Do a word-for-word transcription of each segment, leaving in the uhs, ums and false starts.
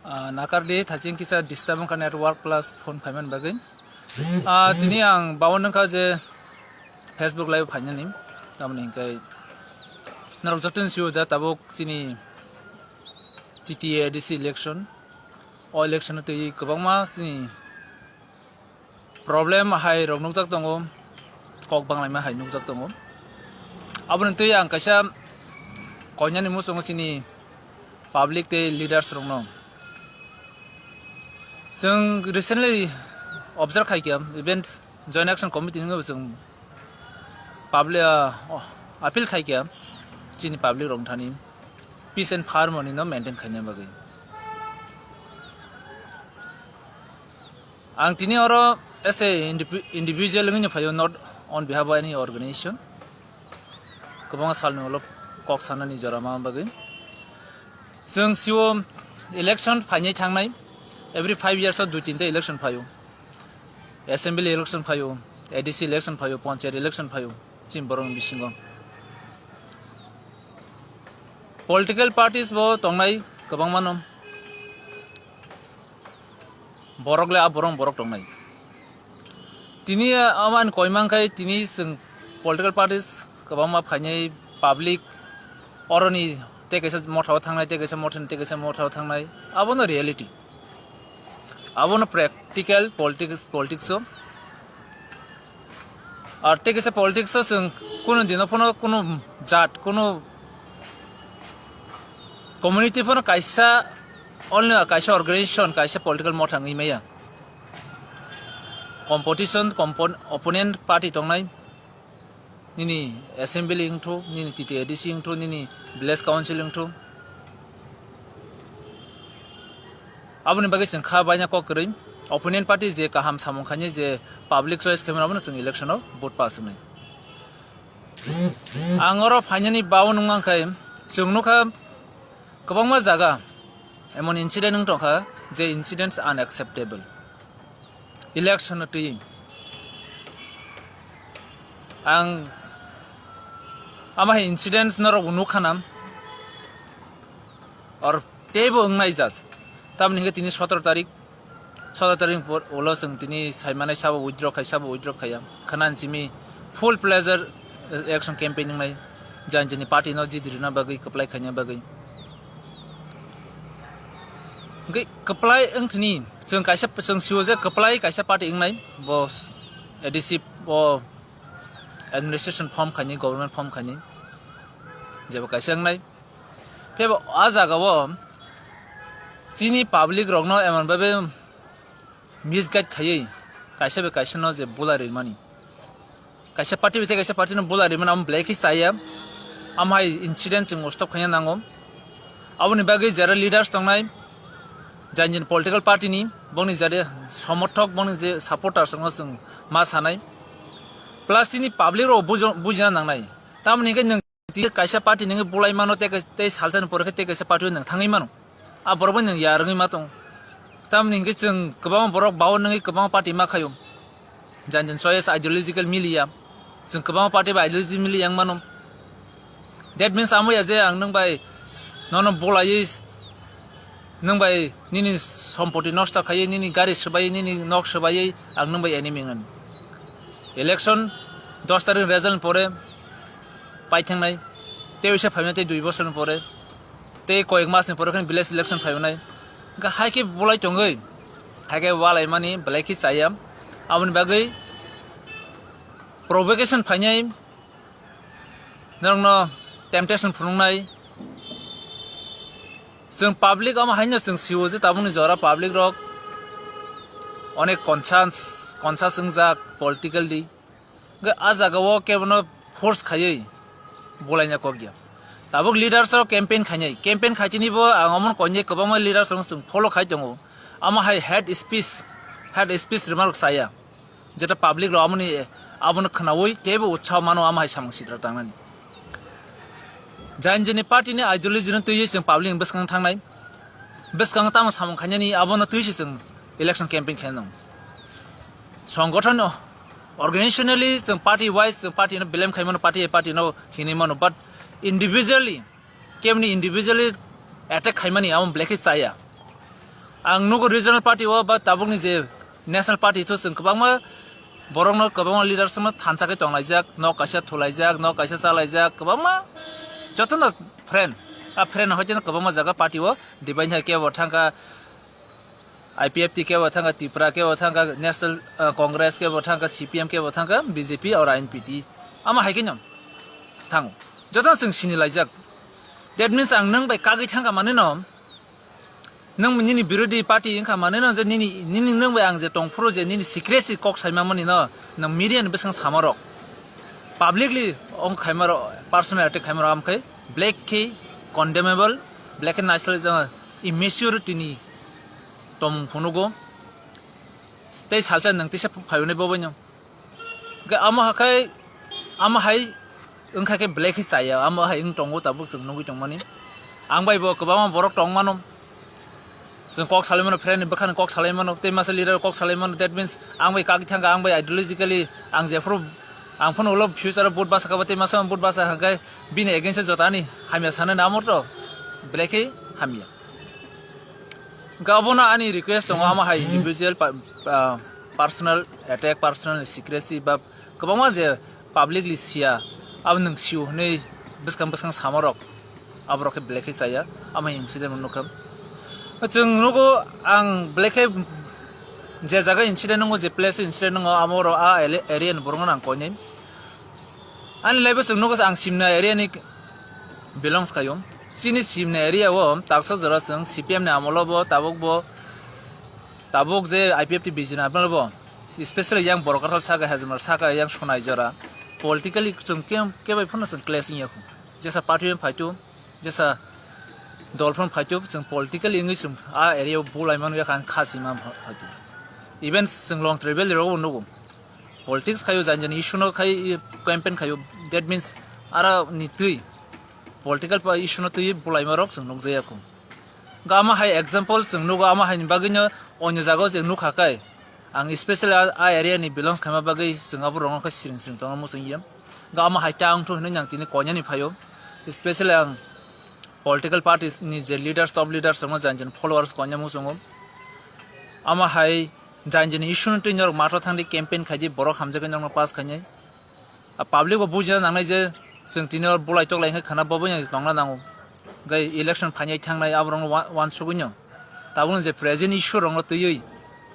Ah, nakardi thaching kisa disturb wngkha network plus phone khaimani bagwi. Ah, tini ang bawan wngkha je Facebook live phainani, tamoni hwnkhe norok jotono sio ja tabuk chini T T A D C election, o election twi kwbangma chini problem hai rok nukjak tongo, kok banglaima hai nukjak tongo. Aboni twi ang kaisa koinani muchungo chini public tei leaders rokno chwng recently observe khaikha, even Joint Action Committee ni chwng public, ah, appeal khaikha chini public rok thani peace and harmony no maintain khaina bagwi. Ang tini oro as a indivi-, individual wngwi no phaio, not on behalf of any organization. Kwbangma salni ulo kok sanani jora ma bagwi. Chwng sio election phainai thangnai, every five years o dui tinta election phaio. Assembly election phaio, A D C election phaio, panchayat election phaio, chini borokni bisingo. Political parties bo tongnai kwbangmano. Borok le a borok borok tongnai. Tini, ah, amani koimang khai tini chwng political parties kwbangma phainai public oroni tei kaisa mothao thangnai, tei kaisa mothani, tei kaisa mothao thangnai. Abono reality. Abono practical politics, politics o. Ar tei kaisa politics o chwng kunu dino phano kunu jat, kunu community phano kaisa, only kaisa organization, kaisa political motha wngwi maya. Competition, compo-, opponent party tongnai, nini assembly wngthu, nini T T A D C wngthu, nini village council wngthu. Aboni bagwi chwng kha baina kok kwrwi, opponent party je kaham samung khainai, je public choice khaimani, abono chwng election o vote pass wngnai. Ang oro phainani bawan wngmang khai chwng nukha kwbangma jaga emon incident wng tongkha je incidents unacceptable. Election no twi ang ama hai incidents norok nukha nam or teibo wngnai just. Tamoni hwnkhe tini sotoro tarik, sotoro tarik ni por ulo chwng tini saimanai sabo withdraw khai, sabo withdraw khaiya. Khana simi full pleasure election campaign wngnai. Jani jani party no jidi rwna bagwi, kwplai khaina bagwi. Hwnkhe kwplai wngthini, chwng kaisa, chwng sio je kwplai kaisa party wngnai, bo A D C bo administration form khaini, government form khaini, jebo kaisa wngnai. Phebo a jaga o chini public rokno emon babe misguide khaiwi kaisa bai kaisa no je bulai rwmani. Kaisa party bai tei kaisa party no bulai rwmani amo belai khe chaya. Amo hai incident chwng stop khaina nango. Aboni bagwi jera leaders tongnai, jani jani political party ni, bongni jera somorthok, bongni je supporters rokno chwng ma sanai. Plus chini public rok bujo-, bujina nangnai. Tamoni hwnkhe nwng Tei kaisa party nungwi bulai mano, tei kai-, tei salsa ni pore khe tei kaisa party o nwng thangwi mano. A borok bai nwng yarwngwi ma tongo. Tamoni hwnkhe chwng kwbangma borok bao nungwi kwbangma party ma khaio. Jani jani choice ideological miliya. Chwng kwbangma party bai ideology miliya wng mano. That means amo ya je ang nwng bai nono bulaiwi Nwng bai nini sompoti nosto khaiwi, nini gari swbaiwi, nini nok swbaiwi ang nwng bai enemy wngnani. Election dos tarikh ni result ni pore paithangnai, tei uisa phaimani tei dui bosor ni pore, tei koyek mas ni pore khe village election phaimanai. Hwnkhe hai khe bulai tongwi, hai khe walaimani belai khe chaya. Aboni bagwi provocation phainai, norokno temptation phunuknai. Chwng public omo haino chwng sio je tabukni jora public rok onek conscious, conscious wngjak political di. Hwnkhe a jaga o kebono force khaiwi bulaina kok ya. Tabuk leaders rok campaign khainai, campaign khaitini bo ang omono koinai kwbangma leaders rok chwng follow khai tongo. Omo hai hate speech, hate speech rwma rok chaya. Jeta public rok amoni, abono khwnaui teibo utsaho mano, amo hai samung sitra tangnani. Jani jani party ni ideology no twiwi chwng public ni bwskang thangnai, bwskango tamo samung khainani, abono twiwi se chwng election campaign khainai. Songgothon o, organizationally chwng party wise chwng party no blame khaimano, party party no hinwi mano, but individually keboni individually attack khaimani amo belai khe chaya. Ang nugo regional party o ba tabukni je national party tho chwng kwbangma borokno kwbangma leaders no thansa khe tonglaijak, nok kaisa thulaijak, nok kaisa chalaijak, kwbangma jotono friend. A friend hoiteno kwbangma jaga party o divide hai kebo thangkha I P F T, kebo thangkha Tripura, kebo thangkha National, ah, Congress, kebo thangkha C P M, kebo thangkha B J P or N P T. Ama hai khe no thango. Jotono chwng sini laijak. That means ang nwng bai kagwi thangkha manwi no, nwng nini birodhi party wngkha manwi no je nini, nini nwng bai ang je tongphuru je nini secrecy kok saima mani no nwng media ni bwskango samarok, publicly ong khaima rok, personal attack khaima rok, amkhe black khe condemnable, black khe naisal jang immaturity ni tongmung phunugo. Tei salsa nwng tisa phaiwi nai bobo no. Hwnkhe amo hakhai, amo hai wngkha khe belai khe chaya, amo hai wng tongo tabuk chwng nugwi tongmani. Ang bai bo kwbangma borok tongmano. Chwng kok salaimano, friend ni bwkhani kok salaimano, tei masa leader kok salaimano. That means ang bai kagwi thangkha, ang bai ideologically ang jephuru ang phano ulo future o vote basa kha, tei masa vote basa hwnkhe bini against o jotani hamya sanani amo to belai khe hamya. Hwnkhe obono ani request tongo, amo hai individual pa-, ah, personal attack, personal secrecy ba kwbangma je publicly siya, abo nwng sio hwnwi bwskang bwskang samarok aborok khe belai khe chaya, amo hai incident no nukha. Chwng nugo ang belai khe je jaga incident nungo, je place incident nungo, amo oro a ele-, area ni borokno ang koinai. Ani life o chwng nugo ang Simna area ni belongs khaio. Chini Simna area o taksa jora chwng C P M ni amolo bo tabuk bo, tabuk je I P F T B J P ni amolo bo, especially yang Borkathal saka, Hajmar saka, yang Sonai jora, politically chwng ke, kebai phano chwng clash wngya kho. Jesa party phaitu, jesa dol phano phaitu, chwng politically wngwi chwng a area o bulai manu ya kha, kha sima phaitu. Even chwng long travel rok bo nugo. Politics khayo, jani jani issue no khai campaign khayo, that means aro ni twi political pa issue no twi bulaima rok chwng nukjaya kho. Ga ama hai example chwng nugo, ama hai ni bagwi no onyo jaga o je nukha kai. Ang especially a, a area ni belongs khaima bagwi chwng abo rok no khe siring siring tongna muchung ya. Ga ama hai ta wngthu hinwi ang tini koinani phaio. Especially ang political parties ni je leaders, top leaders rok no jani jani followers koina muchungo. Ama hai jani jani issue no twi norok matho thangdi campaign khaidi, borok hamjakgwi norokno pass khainai. A public bo bujina nangnai je chwng tini oro bulai toklai khe khana bo bini tongna nango. Gai election phainai thangnai aborokno wa-, wansugwino. Tabukno je present issue rokno twiwi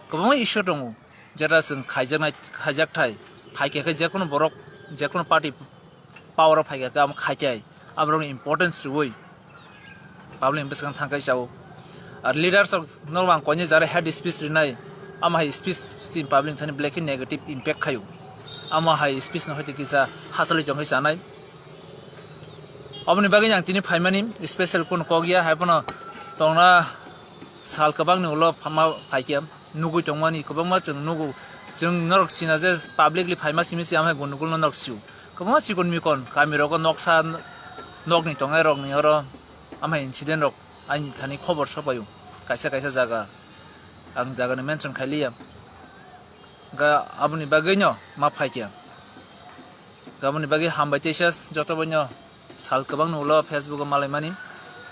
kwbangma issue tongo, jeta chwng khaijaknai, khaijak thai, phaikha khe jekono borok, jekono party power o phaikha khe amo khaikhai, aborokni importance rwui public ni bwskango thangkhai chao. Ar leaders rok no ang koinai jara head speech rinai, amo hai speech chini public ni thani belai khe negative impact khaio. Amo hai speech no hoite kisa hachali tongkhai chanai. Aboni bagwi ang tini phaimani special kunu kok ya, hai phano tongna sal kwbangni ulo phama phaikhe. Nugui tongmani kwbangma chwng nugo. Chwng norok sina je publicly phaima simi se amhai gundugul no norok sio. Kwbangma chikon mikon kami rogo noksa nokni tongnai rokni oro amhai incident rok ani thani khobor sopaio. Kaisa kaisa jaga ang jaga ni mention khailiya. Ga aboni bagwi no ma phaikya. Ga aboni bagwi hambai teisa joto boino. Sal kwbangni ulo Facebook o malaimani,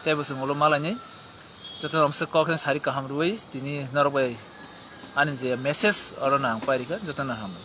tei bo chwng ulo malainai. Jotono omswk kok khe sari kaham rwui tini norok bai ani je message oro no ang pairikha, jotono hambai.